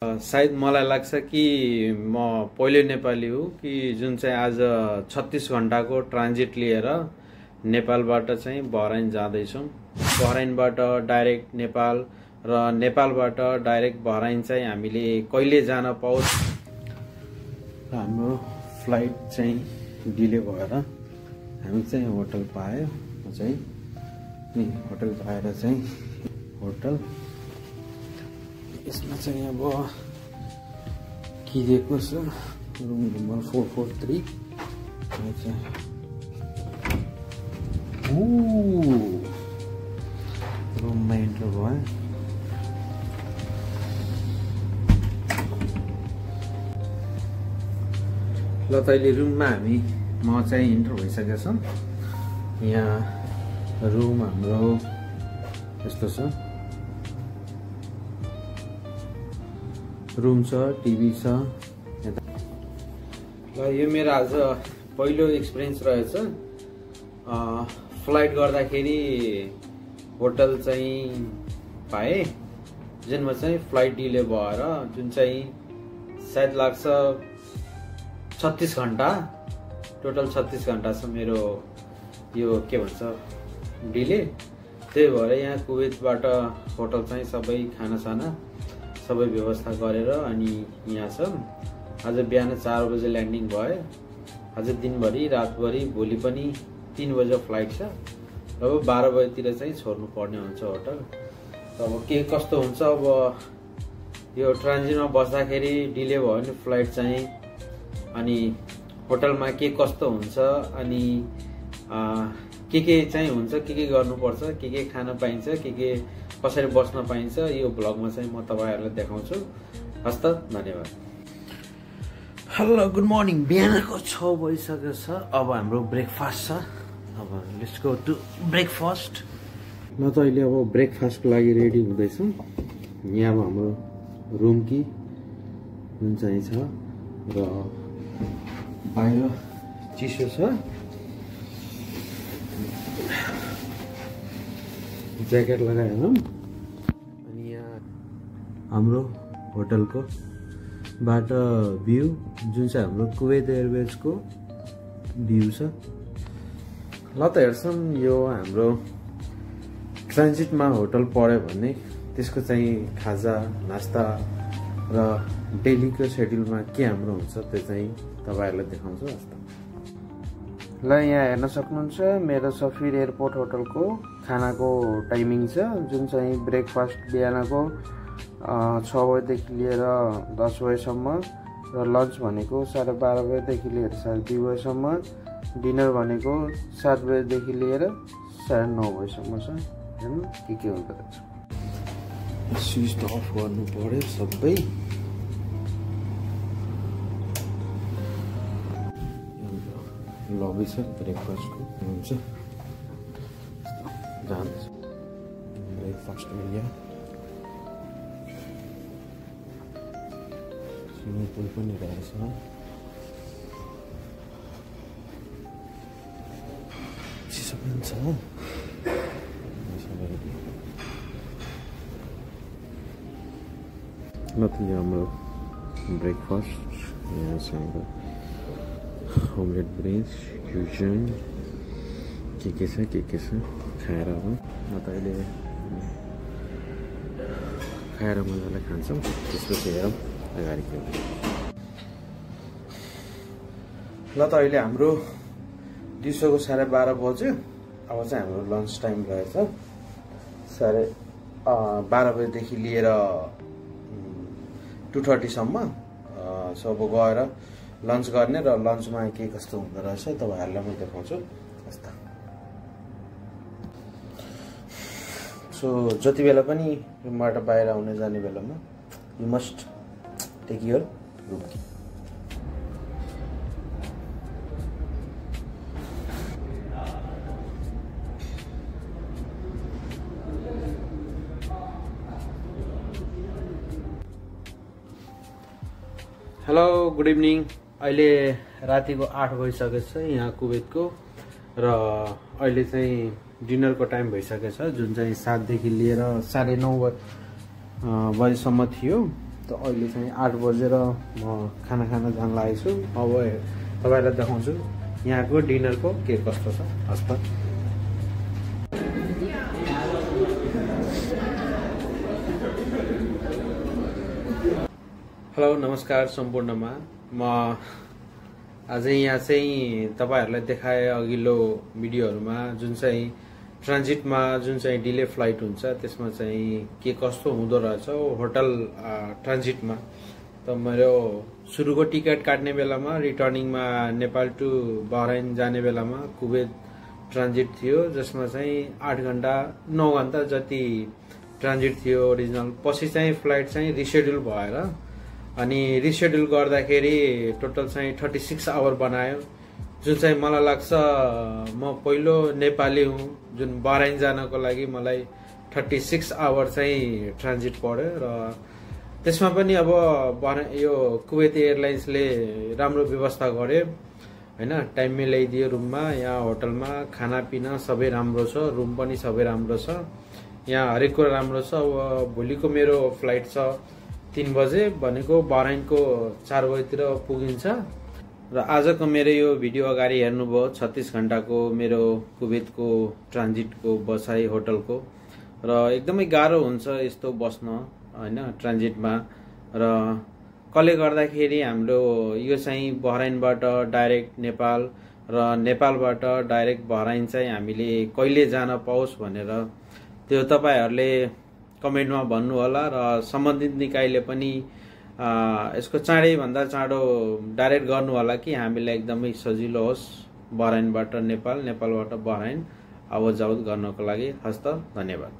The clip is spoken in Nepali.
सायद मलाई लाग्छ कि म पहिलो नेपाली हो कि जुन चाहिँ आज 36 घण्टाको ट्रान्जिट लिएर नेपालबाट चाहिँ बहराइन जाँदैछौँ। बहराइनबाट डाइरेक्ट नेपाल र नेपालबाट डाइरेक्ट बहराइन चाहिँ हामीले कहिले जान पाओस्। हाम्रो फ्लाइट चाहिँ डिले भएर हामी चाहिँ होटल पायो चाहिँ नि होटल पाएर चाहिँ होटल यसमा चाहिँ अब के दिएको छ रुम नम्बर 443 रुममा इन्टर भयो। ल त अहिले रुममा म चाहिँ इन्टर भइसकेको छ। यहाँ रुम हाम्रो यस्तो छ, रुम छ, टिभी छ। ल यो मेरो आज पहिलो एक्सपिरियन्स रहेछ। फ्लाइट गर्दाखेरि होटल चाहिँ पाएँ जुनमा चाहिँ फ्लाइट डिले भएर जुन चाहिँ सायद लाग्छ 36 घण्टा, टोटल 36 घण्टा छ मेरो यो के भन्छ डिले। त्यही भएर यहाँ कुवेतबाट होटल चाहिँ सबै खानासाना सबै व्यवस्था गरेर अनि यहाँ छ। आज बिहान 4 बजे ल्यान्डिङ भयो। आज दिनभरि रातभरि भोलि पनि 3 बजे फ्लाइट छ। अब 12 बजेतिर चाहिँ छोड्नु पर्ने हुन्छ होटल। अब के कस्तो हुन्छ, अब यो ट्रान्जिटमा बस्दाखेरि डिले भयो भने फ्लाइट चाहिँ अनि होटलमा के कस्तो हुन्छ अनि के चाहिँ हुन्छ, के गर्नुपर्छ, के खान पाइन्छ, के कसरी बस्न पाइन्छ, यो भ्लगमा चाहिँ म तपाईहरुलाई देखाउँछु। हस्त धन्यवाद। Hello good morning. बिहानको 6 बजिसकेको छ। अब हाम्रो ब्रेकफास्ट छ। अब लेट्स गो टु ब्रेकफास्ट। म त अहिले अब ब्रेकफास्टको लागि रेडी हुँदैछु। यहाँ अब हाम्रो रुम कि जुन चाहिँ छ र बाहिर चिसो छ। ज्याकेट लगाएनौँ। अनि यहाँ हाम्रो होटलको बाट भ्यू जुन चाहिँ हाम्रो कुवेत एयरवेजको भ्यू छ। ल त हेर्छौँ यो हाम्रो ट्रान्जिटमा होटल पऱ्यो भने त्यसको चाहिँ खाजा नास्ता र डेलीको सेड्युलमा के हाम्रो हुन्छ त्यो चाहिँ तपाईहरुलाई देखाउँछु। ल यहाँ हेर्न सक्नुहुन्छ मेरो सफिर एयरपोर्ट होटलको खानाको टाइमिङ छ, जुन चाहिँ ब्रेकफास्ट बिहानको 6 बजेदेखि लिएर 10 बजेसम्म र लन्च भनेको 12:30 बजेदेखि लिएर 2:30 बजेसम्म, डिनर भनेको 7 बजेदेखि लिएर 9:30 बजेसम्म छ। हेर्नु के हुँदो रहेछ। स्विच अफ गर्नु पर्यो सबै। लबी छ ब्रेकफास्टको हुन्छ। जान्छ ब्रेकफास्ट एरिया। स्विमिङ पुल पनि रहेछ। चिसो पनि छ। ल त यहाँ हाम्रो ब्रेकफास्ट यहाँ छ। होममेड ब्रेड फ्युजन के छ खाएर अब म त अहिले खाएर मजाले खान्छौँ। त्यसपछि हेरौँ अगाडि के हुन्छ। ल त अहिले हाम्रो दिउँसोको 12:30 बज्यो। अब चाहिँ हाम्रो लन्च टाइम रहेछ 12:30 बजेदेखि लिएर 2:30 सम्म। सो अब गएर लन्च गर्ने र लन्चमा के कस्तो हुँदो रहेछ तपाईहरुलाई म देखाउँछु। सो जति बेला पनि रुमबाट बाहिर आउने जाने बेलामा you must take your room key. Hello good evening. अहिले रातिको 8 बजिसकेको छ यहाँ कुवेतको र अहिले चाहिँ डिनरको टाइम भइसकेको छ, जुन चाहिँ 7 देखि लिएर 9:30 बजेसम्म थियो। त अहिले चाहिँ 8 बजेर म खाना खान जान लागेको छु। अब तपाईहरुलाई देखाउँछु यहाँको डिनरको के कस्तो छ। हस्त हेलो नमस्कार सम्पूर्णमा। म आज यहाँ चाहिँ तपाईहरुलाई देखाए अघिल्लो भिडियोहरुमा जुन चाहिँ ट्रान्जिटमा जुन चाहिँ डिले फ्लाइट हुन्छ त्यसमा चाहिँ के कस्तो हुँदो रहेछ होटल ट्रान्जिटमा। त मेरो सुरुको टिकट काट्ने बेलामा रिटर्निङमा नेपाल टु बहराइन जाने बेलामा कुवेत ट्रान्जिट थियो, जसमा चाहिँ 8 घण्टा 9 घण्टा जति ट्रान्जिट थियो ओरिजिनल। पछि चाहिँ फ्लाइट चाहिँ रिसेड्युल भएर अनि रिसेड्युल गर्दाखेरि टोटल चाहिँ 36 आवर बनायो, जुन चाहिँ मलाई लाग्छ म पहिलो नेपाली हुँ जुन बहराइन जानको लागि मलाई 36 आवर चाहिँ ट्रान्जिट पर्यो। र त्यसमा पनि अब यो कुवेत एयरलाइन्सले राम्रो व्यवस्था गर्यो हैन, टाइम मिलाइदियो रुममा, यहाँ होटलमा खानापिना सबै राम्रो छ, रुम पनि सबै राम्रो छ, यहाँ हरेक कुरा राम्रो छ। अब भोलिको मेरो फ्लाइट छ 3 बजे भनेको बहराइनको 4 बजेतिर पुगिन्छ। र आजको मेरो यो भिडियो अगाडि हेर्नुभयो 36 घण्टाको मेरो कुवेतको ट्रान्जिटको बसाई होटलको। र एकदमै गाह्रो हुन्छ यस्तो बस्न हैन ट्रान्जिटमा। र कसले गर्दाखेरि हाम्रो यो चाहिँ बहराइनबाट डाइरेक्ट नेपाल र नेपालबाट डाइरेक्ट बहराइन चाहिँ हामीले कहिले जान पाओस् भनेर त्यो तपाईहरुले कमेन्टमा भन्नु होला। र सम्बन्धित निकायले पनि यसको चाँडै भन्दा चाँडो डाइरेक्ट गर्नु होला कि हामीलाई एकदमै सजिलो होस् बहराइनबाट नेपाल, नेपालबाट बहराइन आवत जावत गर्नको लागि। हस्त धन्यवाद।